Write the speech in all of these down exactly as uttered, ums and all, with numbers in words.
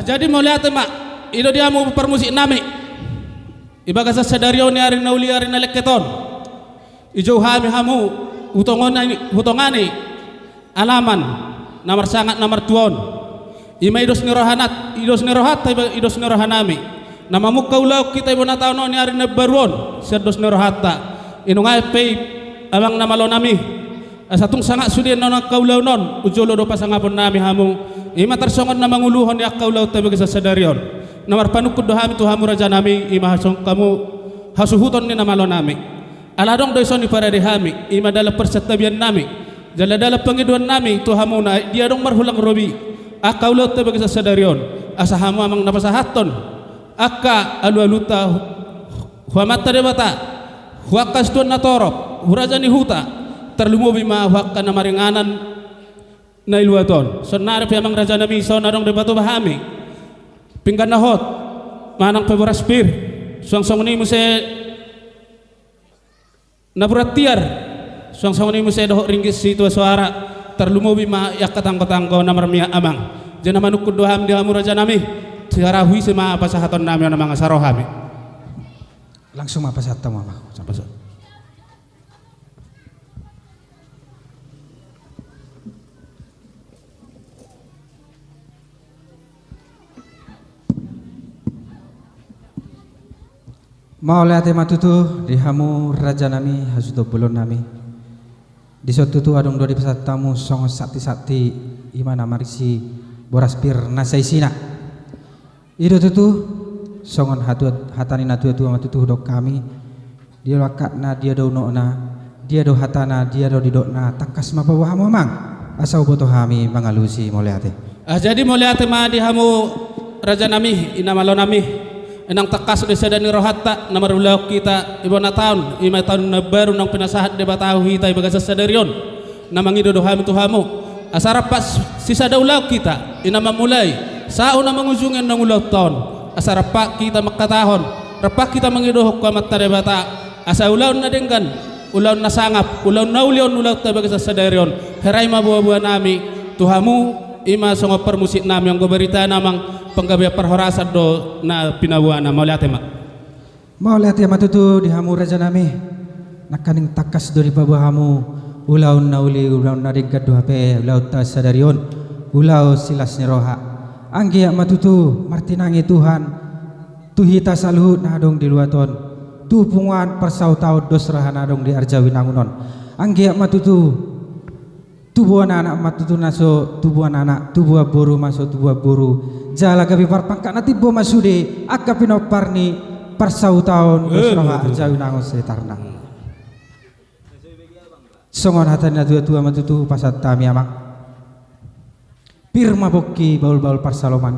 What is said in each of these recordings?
Jadi mauliate ma, i do di hamu parmusik nami. Di bagasan sadari on, di ari na uli, ari na lengket on, dijou hami hamu, hutongani, hutongani alaman na marsangap na martua on. I ma i dos ni roha nat-, i dos ni rohanta, i ba-, i dos ni roha nami, na mamungka ulaon hita di bona taon on, di ari na baru on, sian dos ni rohanta. Inungai pe i, amang na malo nami, asa tung sangap sude na angka ulaon on, tu jolo do pasangapon nami hamu. I ma tarsongon na manguluhon di angka ulaonta di bagasan sadari on. Na marpanungkun do hami tu hamu raja nami, i ma songon hamu hasuhuton ni na malo nami. Ala adong do dison diparade hami, i ma dalan parsantabian nami, jala dalan pangidoan nami tu hamu, na dia adong marhulang robi angka ulaonta di bagasan sadari on, asa hamu amang na pasahathon angka alualunta hu Amanta Debata, hu angka situan na torop, hu raja ni huta, tarlumobi ma hu angka na maringanan na di luat on. Saonari pe amang raja nami, songon na adong dipatupa hami pinggan na hot manang pe boras pir, suang songon i muse napuran tiar, suang songon i muse dohot ringgit situa soara, tarlumobi ma di angka tanggotanggo na marmiak amang. Jadi na manungkun do hami di hamu raja nami, siharahu ise ma pasahaton nami on amang, asa ro hami. Langsung ma pasahat hamu amang. Pasahat. Mauliate ma tutu di hamu raja nami, hasuhuton bolon nami. Dison tutu adong do dipasahat hamu songon santisanti, i ma na marisi boras pir na saisina. I do tutu, songon hatua-, hata ni natuatua ma tutu hudok hami. Dia do angkatna, dia do unokna, dia do hatana, dia do nidokna, tangkas ma paboa hamu amang, asa huboto hami mangalusi, mauliate. Ah, jadi mauliate ma di hamu raja nami, i na malo nami. Nang tangkas do sada ni rohanta na marulaon hita di bona taon, i ma taon na baru naung pinasahat Debata tu hita di bagasan sadari on. Na mangido do hami tu hamu, asa rap sisada ulaon hita, i na mamulai sahat na mangujungi na ulaonta on. Asa rap hita mangkatahon, rap hita mangidohon tu Amanta Debata, asa ulaon na denggan, ulaon na sangap, ulaon na uli on ulaonta di bagasan sadari on. Hera i ma boaboa nami tu hamu, i ma songon parmusik nami, anggo barita na amang, panggabean parhorasan do na pinaboana, mauliate ma. Mauliate ma tutu di hamu raja nami. Nangkaning tangkas do dipaboa hamu ulaon na uli, ulaon na denggan do hape ulaonta sadari on, ulaon silas ni roha. Anggiat ma tutu martinangi Tuhan tu hita saluhut na adong di luat on, tu punguan parsautaon dos roha na adong di Arjawi Nangun on. Anggiat ma tutu tubuan anak ma tutu na so tubuan anak, tubuan boru ma so tubuan boru. Jala gabe parpangkat na timbo ma sude angka pinompar ni parsautaon dos roha Arjawi Nangun sekitarna. Songon hata ni natuatua ma tutu pasahat hami amang. Pir ma pongki bahulbahul parsaloman.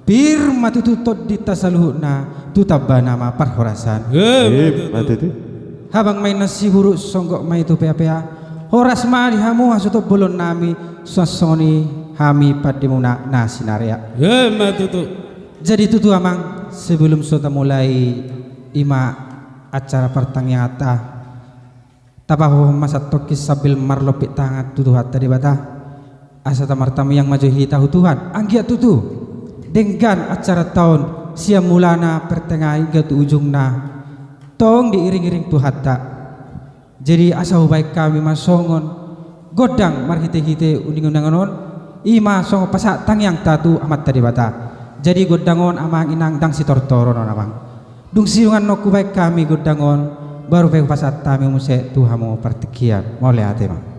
Pir ma tutu tondinta saluhutna, tu tambana ma parhorasan. Ima tutu. Habang ma inna siburuk, songgop ma i tu peapea. Horas ma di hamu hasuhuton bolon nami, suang songon i hami pandemuna na sinarea. Ima tutu. Jadi tutu amang, sebelum so tamulai i ma acara partangianganta, tapahohom ma santongkin sambil marlompit tangan tu Tuhanta Debata. Asa tamartangiang ma jo hita tu Tuhan, anggiat tutu denggan acaranta on sian mulana, pertengahan hingga tu ujungna, tong diiringiring Tuhanta. Jadi asa hubahen hami ma songon gondang marhitehite uninguningan on, i ma songon pasahat tangiangta tu Amanta Debata. Jadi gondang on amang inang ndang sitortoron on amang. Dung sidung annon hubahen hami gondang on, baru pe hupasahat hami muse tu hamu partingkian. Mauliate ma.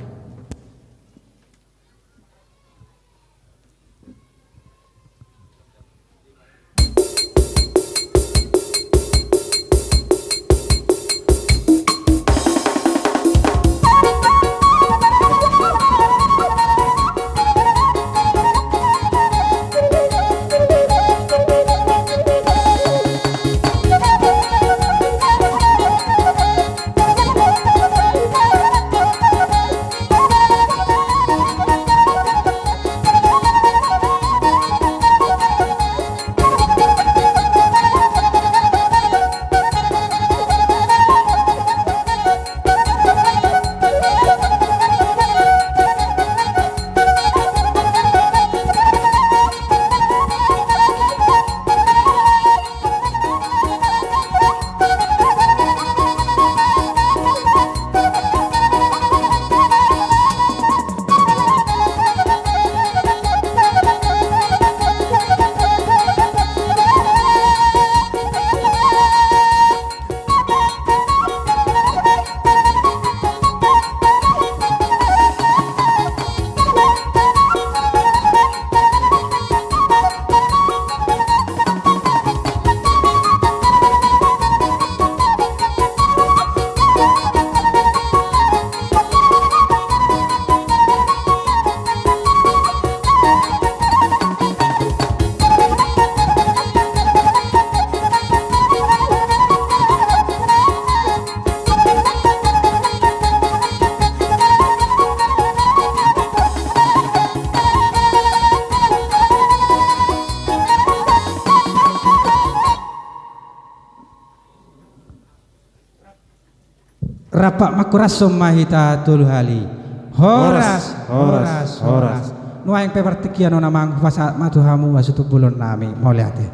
Rap mangkorashon ma hita tolu hali. Horas, horas, horas, horas, horas. Nuaeng pe partingkian on amang, hupasahat ma tu hamu hasuhuton bolon nami. Mauliate.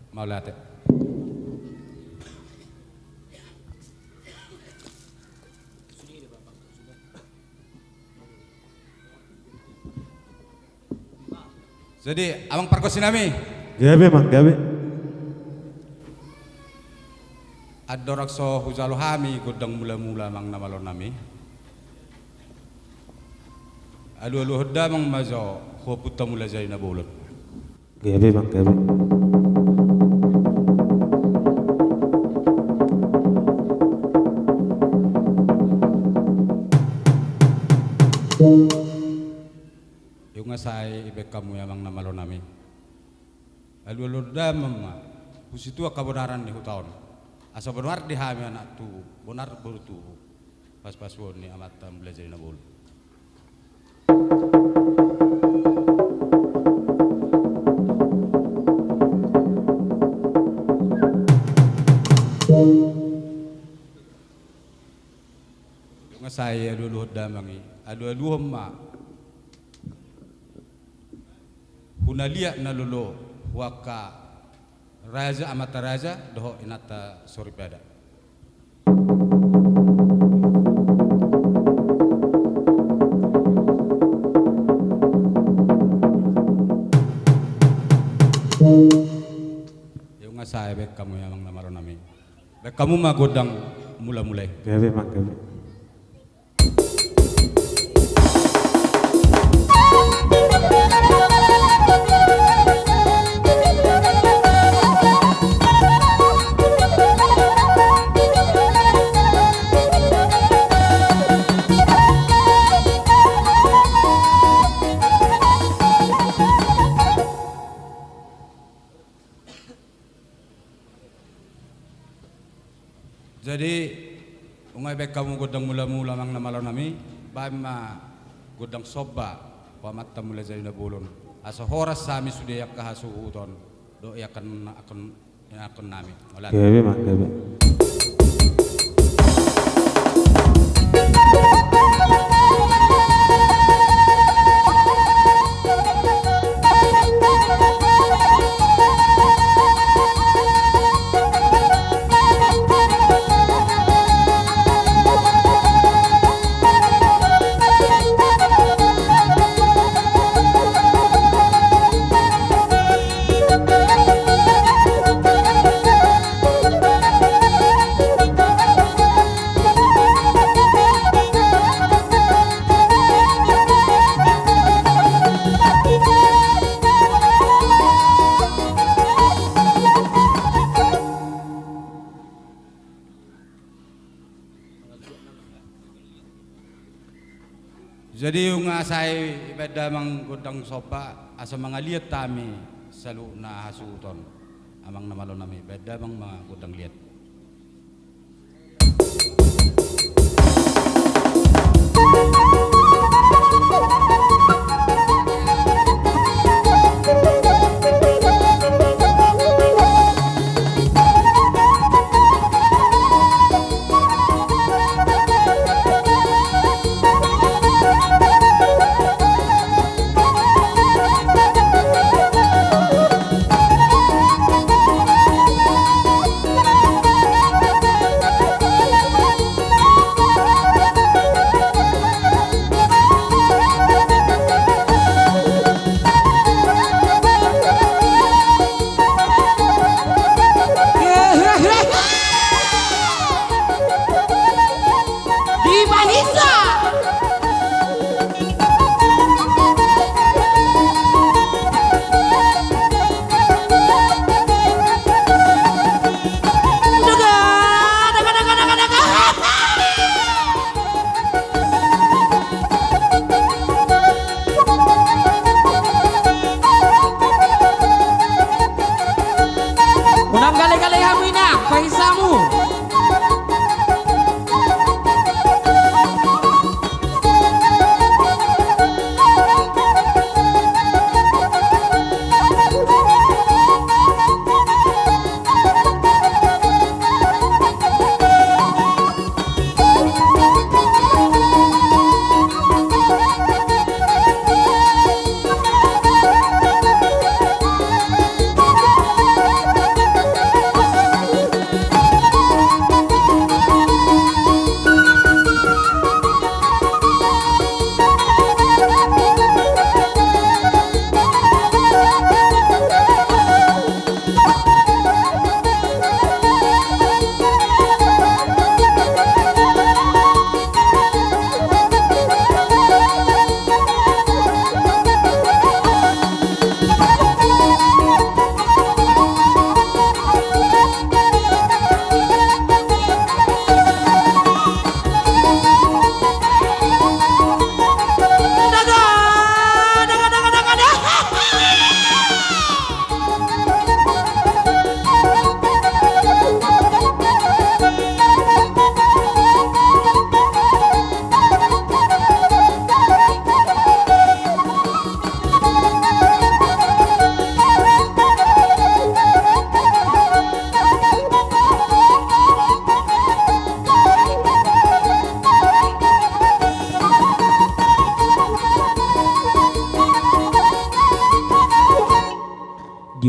Mauliate. Jadi, amang pargonsi nami. Gabe, amang, gabe. Andorang so hujalo hami gondang mula-mula, amang na malo nami, alualuhon damang ma jo tu ompunta Mulajadi Nabolon. Gabe, amang, gabe. Nunga sae dibaen hamu i, amang na malo nami. Alualuhon damang ma tu situan habonaran ni huta on. Asa bonar di hami anak tubu, bonar boru tubu, pasupasu ni amanta Mulajadi Nabolon. Nunga sae alualuhon damang i, alualuhon ma tu na liat na lolo, tu angka raja, amanta raja dohot inanta soripada. Nunga sae dibaen hamu i, amang na malo nami. Baen hamu ma gondang mula-mula i. Gabe, amang, gabe. Jadi, nunga dibaen hamu gondang mula-mula, amang na malo nami, baen ma gondang somba tu amanta Mulajadi Nabolon. Asa horas hami sude angka hasuhuton dohot angka, angka, angka nami. Mauliate. Gabe, amang, gabe. Jadi, nunga sae dibaen damang gondang somba, asa mangaliat hami saluhutna hasuhuton. Amang na malo nami, baen damang ma gondang liat.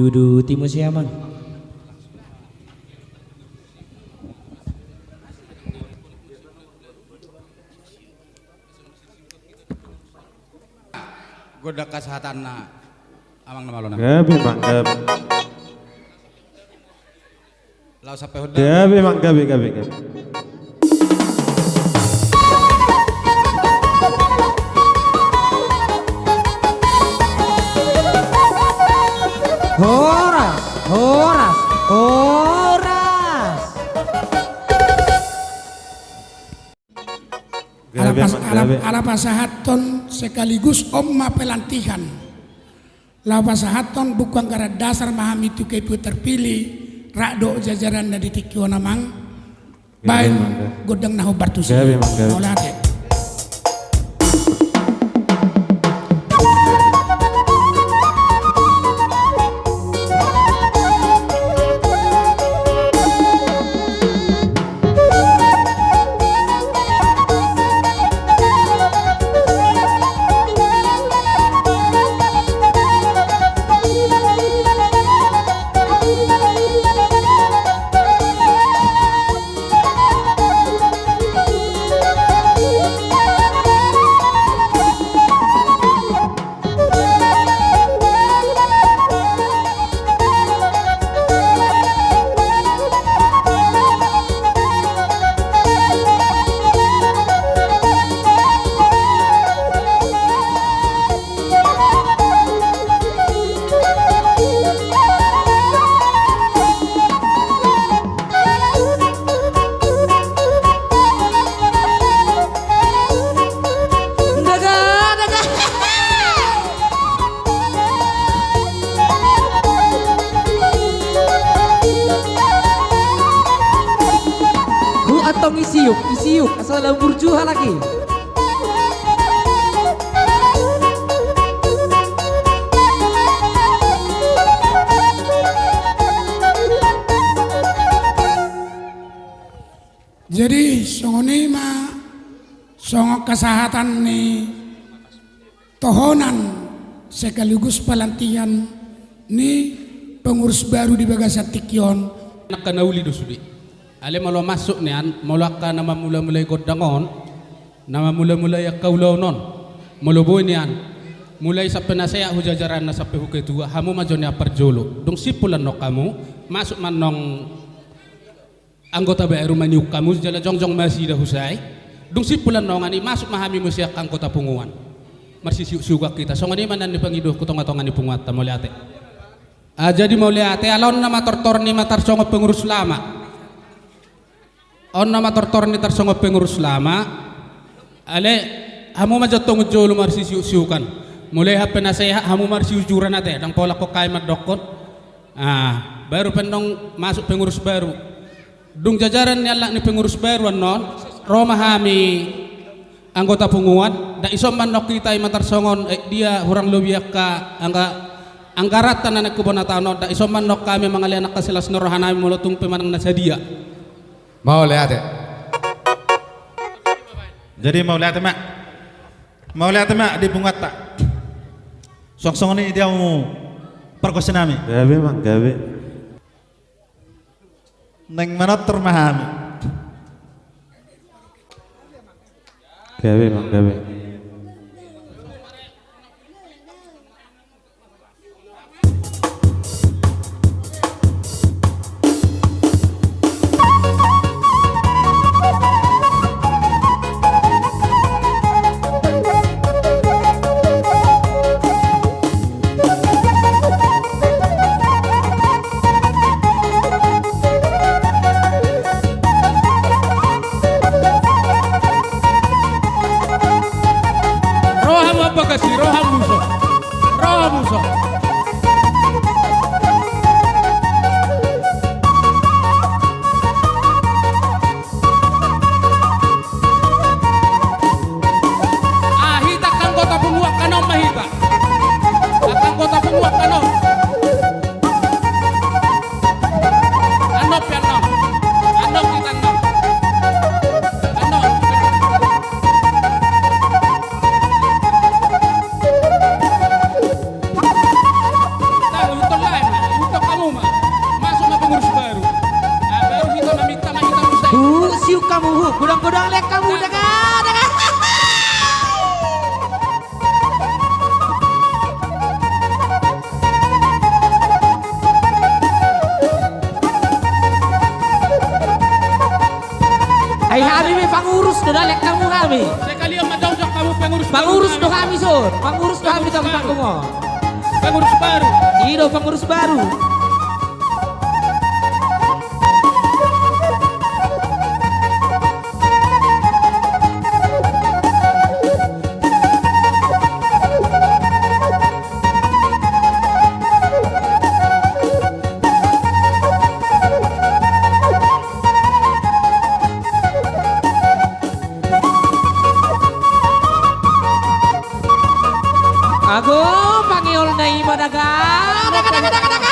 Diuduti muse, Amang. Gondang kasahatanna, Amang na malo nami. Gabe, Amang, gabe. Laos sampe hot da. Gabe, Amang, gabe, gabe, gabe. Horas, horas, horas. Gabe, Amang, gabe. Ala pas-, ala, ala pasahathon sekaligus on ma pelantikan. Laho pasahathon buku anggaran dasar ma hami tu ketua terpilih, rap dohot jajaranna di tingki on, Amang. Gabe, Amang, gabe. Baen gondang na hombar tusi. Gabe, Amang, gabe. Mauliate. Hu antong isiuk, isiuk, asal lam burju halak i. Jadi songon i ma songon kasahatan ni tohonan sekaligus pelantikan ni pengurus baru di bagasan tingki on. Angka na uli do sude. Alai molo masuk nian, molo angka na mamulamulai gondang on, na mamulamulai angka ulaon on, molo boi nian, mulai sampe na sehat hu jajaranna sampe hu ketua, hamu ma jo nian parjolo. Dung simpul annon hamu, masuk ma annon anggota baru maniuk hamu jala jongjong ma nasida husai. Dung simpul annon i, masuk ma hami muse angka anggota punguan. Marsisiuksiukan hita, songon i ma nian na pangidoan hu tongatonga ni punguanta. Mauliate. Ah, jadi mauliate, ala on nama tortor ni ma tarsongon pengurus lama. On nama tortor ni tarsongon pengurus lama. Ale, hamu ma jo antong jolo marsisiuksiukan. Mulai hape na sehat, hamu marsiujuran ate, ndang pola ho hami mandokkon. Ah, baru pe annon masuk pengurus baru. Dung jajaran ni halak ni pengurus baru annon, ro ma hami anggota punguan, nda ison ma annon hita i ma tarsongon, eh, dia hurang lobi angka angga-, anggaranta na naeng hubonatan on, nda ison ma annon hami mangalehon angka silas ni roha nami molo tung pe manang na sadia. Mauliate. Jadi mauliate ma. Mauliate ma di punguanta. Suang songon i di hamu pargonsi nami. Gabe, Amang, gabe. Naeng manortor ma hami. Gabe, Amang, gabe. Iuk hamu, hu, godang-godang lean hamu, daga, daga. Ai hami pe pangurus do, da, lean hamu hami. Sekalian ma jongjong hamu pengurus baru. Pangurus do hami son, pangurus do hami, pangurus baru. Pangurus baru. I do pangurus baru. Ago, pangeolna i ma, daga, daga, daga, daga, daga.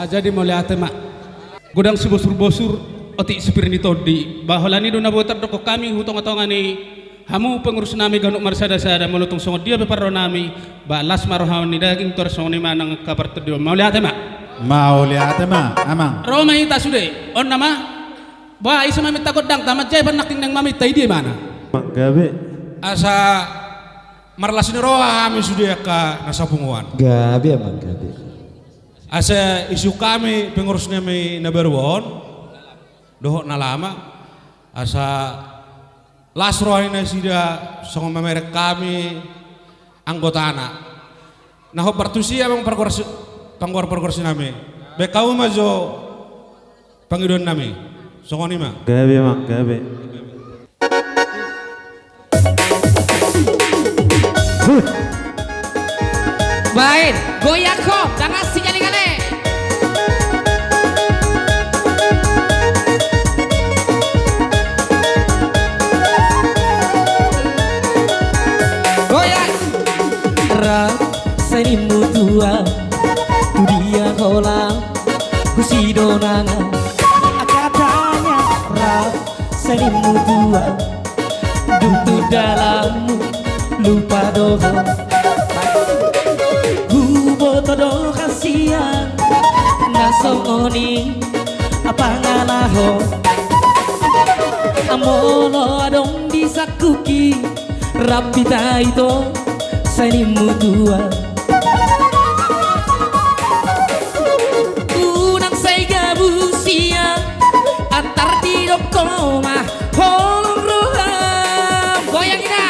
Ah, jadi mauliate ma. Godang sibosur-bosur, otik sipir ni tondi. Ba holan i do na boi tardokhon hami hu tonga-tonga ni hamu pengurus nami ganup marsada-sada, molo tung songon dia pe parro nami, ba las ma roha ni daging, tor songon i ma nang angka partondion. Mauliate ma. Mauliate ma, amang. Ro ma hita sude, on nama. Ba, ise ma minta gondangta, manjae pannangking naeng maminta, i dia imana. Amang, gabe. Asa marlas ni roha hami sude angka na sapunguan. Gabe, amang, gabe. Asa isuk hami pengurus nami na baru on dohot na lama, asa las roha ni nasida songon mamereng hami anggotana. Na hombar tusi, amang pargoars-, panggoar pargoarsi nami. Baen hamu ma jo pangidoan nami. Songon i ma. Gabe, amang, gabe. Baen, goyang ho, dangan sigale-gale. Goyang. Rap, senimu tuat, tu dia holan, husi dongan au. Katanya rap, senimu tuat, dung tu dalanmu lupa do ho. Huboto do hasian na songon i pangalaho. Molo adong di sangkuki rap hita ito, senimu tuat. Unang sai gabu sian, antar didok ho ma holong roham. Goyang hita.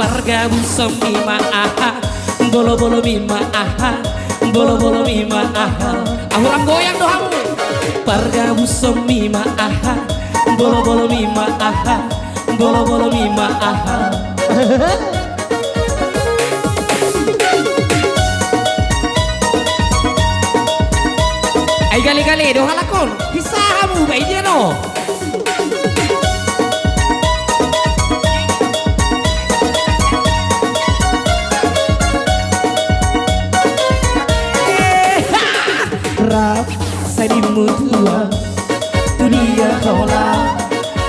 Pargabusonmi ma aha, bolo-bolomi ma aha, bolo-bolomi ma aha. Hurang goyang do hamu. Pargabusonmi ma aha, bolo-bolomi ma aha, bolo-bolomi ma aha. Ai gale-gale do halak on. Hisa hamu, ba i dia do. Rap, senimu tuat, tu dia holan,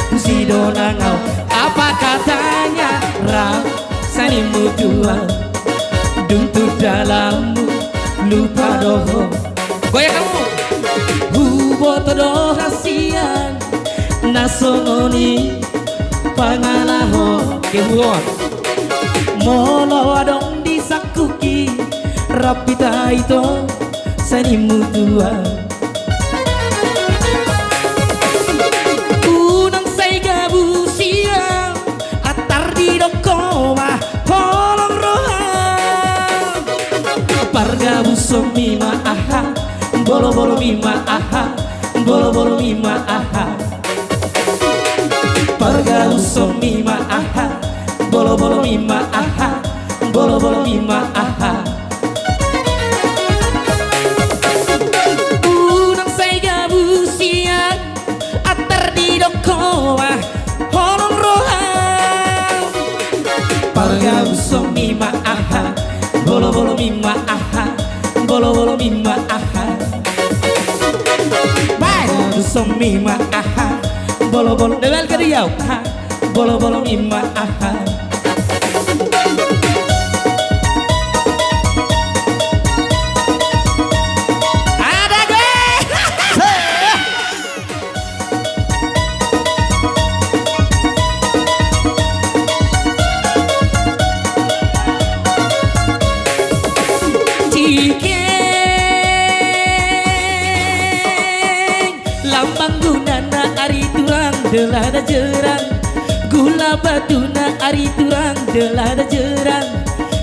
husi dongan au. Apa katanya, rap, senimu tuat, dung tu dalanmu lupa do ho. Goyang hamu. Huboto do hasian na songon i pangalaho. Kemudian. Molo adong di sangkuki rap hita ito, Sanimu tulang. Unang sai gabu sian, antar didok ho ma holong roham. Pargabusonmi ma aha, bolobolomi ma aha, bolobolomi ma aha. Pargabusonmi ma aha, bolobolomi ma aha, bolobolomi ma aha. Unang sai gabu sian, antar didok ho ma holong roham. Pargabusonmi ma aha, bolobolomi ma aha, bolobolomi ma aha. Pargabusonmi ma aha, bolobolo, debel ke dia, aha, bolobolomi ma aha. Ada gue. Cike. Lambang gunana ari turang, delana jerang. Gula batuna ari turang, delana jerang.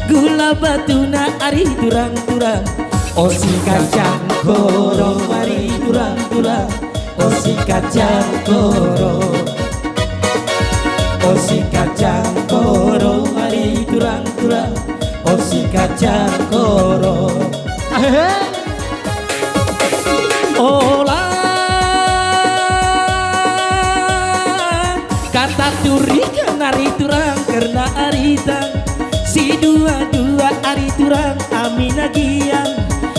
Gula batuna ari turang, turang. Osi kacang koro ari turang, turang. Osi kacang koro. Osi kacang koro ari turang, turang. Osi kacang koro. Ahehe. Ola. Kata turiga nari turang kerna ari tang. Si dua dua ari turang ami na giang.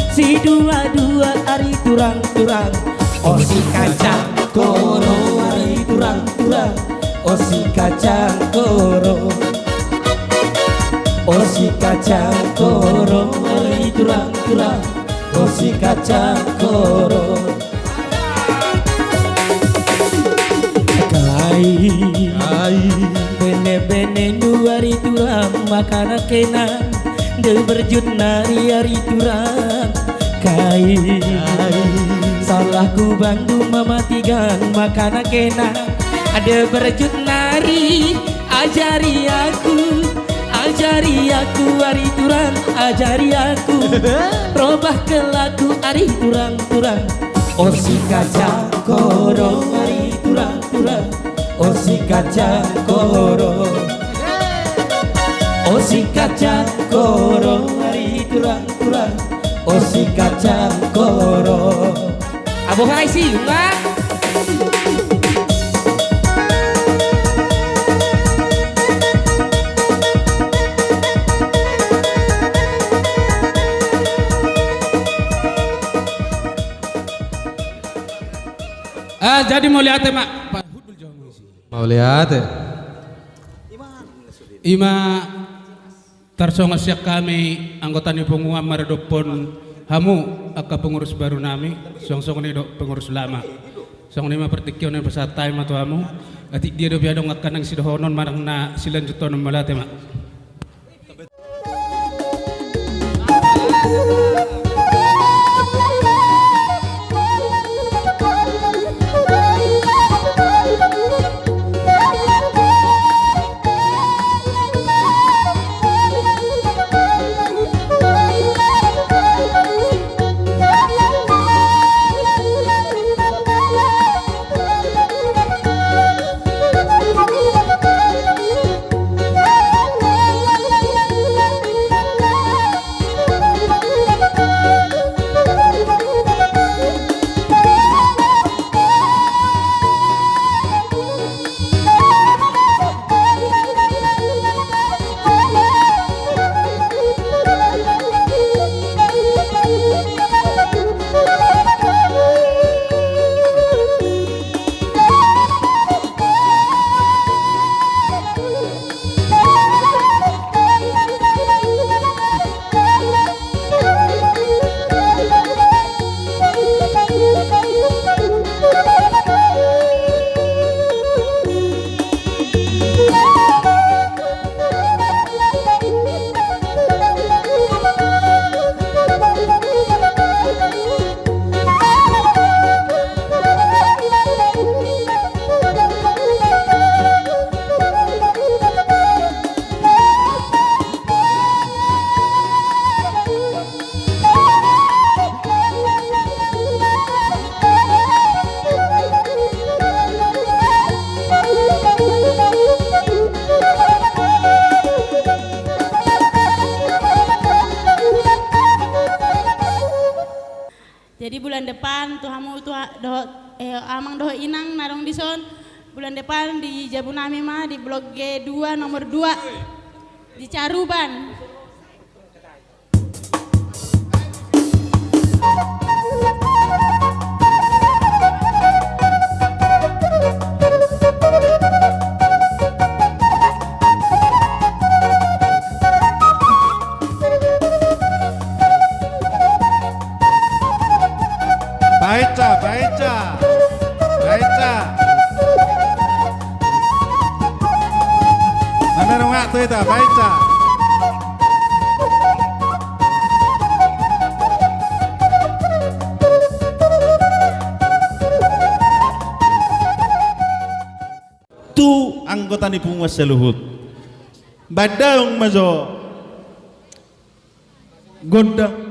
Si dua dua ari turang turang. Osi kacang koro ari turang turang. Osi kacang koro. Osi kacang koro ari turang turang. Osi kacang koro. Kai. Kai. Bene bene nu ari turang makana kena. Nde berjut nari ari turang. Kai. Kai. Salahku bandu mamatikan makana kena. Nde berjut nari. Ajari aku, ajari aku ari turang, ajari aku. Robah kelaku ari turang turang. Osi kacang koro ari turang turang. Osi kacang koro. Osi kacang koro ari turang turang. Osi kacang koro. Aboha isi, Pak. Ah, jadi mauliate ma. Mauliate. Ima. Tarsongon sian hami anggota ni punguan maradophon hamu angka pengurus baru nami, songon i do pengurus lama. Songon i ma partingkian on, pasahat hami ma tu hamu. Atik dia dope adong angka nang sidohonon manang na silanjuthon, mauliate ma. Bulan depan tu hamu tu ha-, dohot, eh, amang dohot inang na adong dison. Bulan depan di jabu nami ma di blok G dua nomor dua di Caruban. Baenca, baenca, baenca. Mana rumah tu ita, baenca. Tu anggota ni punguan saluhut. Baen daong ma jo. Gondang.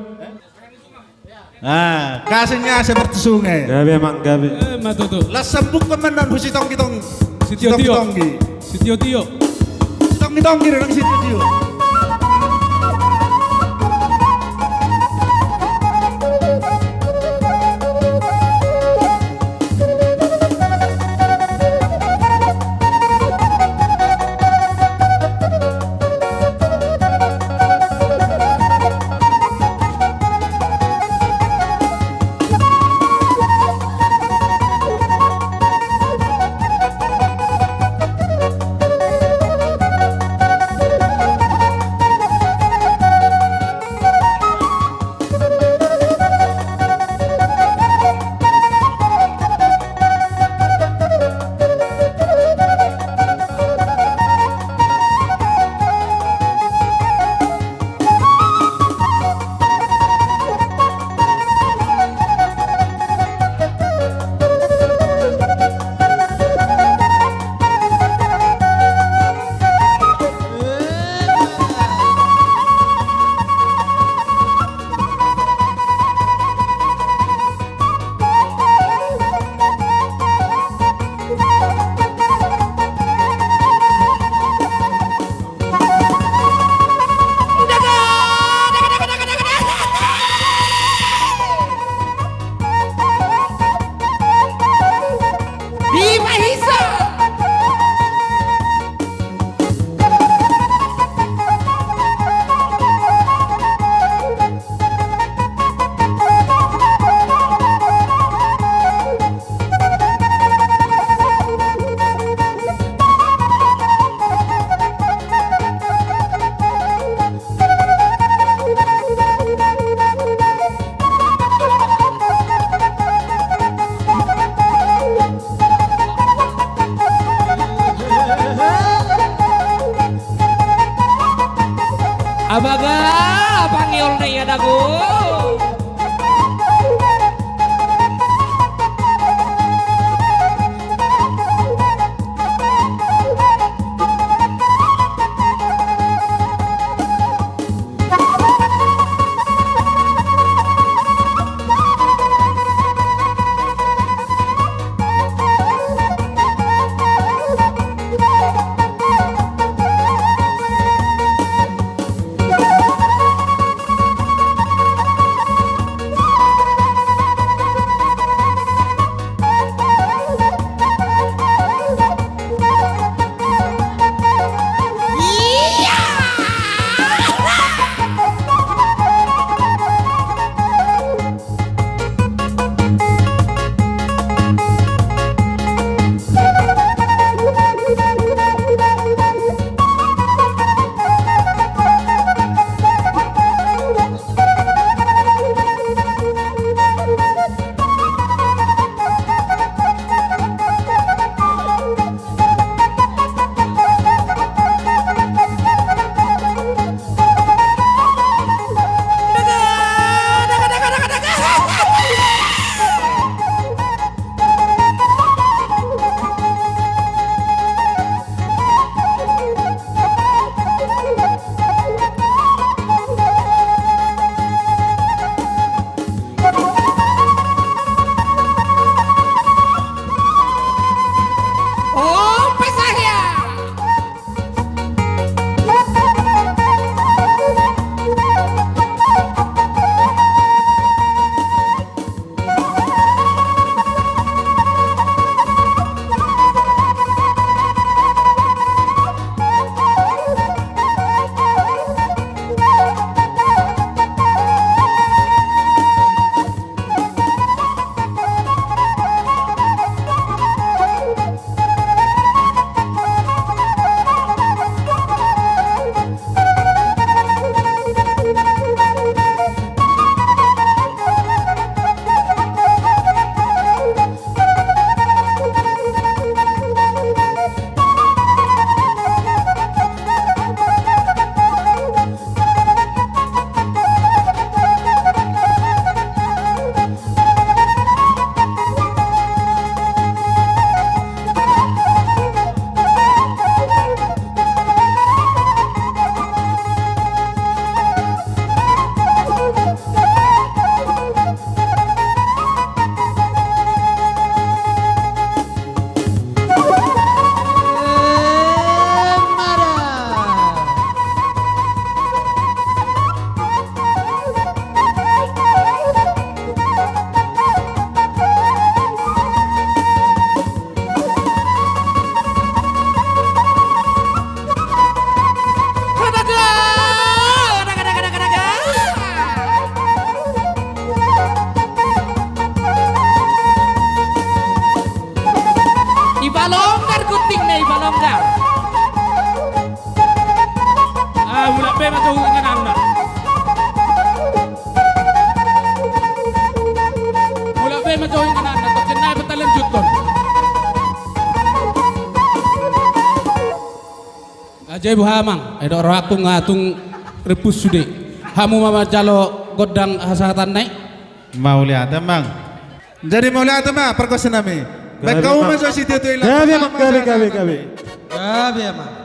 Ah, kasih ni asa bertusung eh. Gabe mang gabe. Eh, ma tutu. Las sambuk pemenang husi tonggi tong. Sitio tio. Tonggi. Sitio tio. Tonggi tonggi dengan sitio tio. Ah, mulak be ma jo ingananna. Mulak be ma jo ingananna, tongon nai pe talanjuthon. Aja ibu hamang, edo rohakku nga tung ripus sude. Hamu ma manjalo gondang hasahatan nai. Mauliate amang. Jadi mauliate ma pargonsi nami. Baik, hamu ma jo sitio tu ila. Gabe amang, gabe, gabe, gabe. Gabe amang.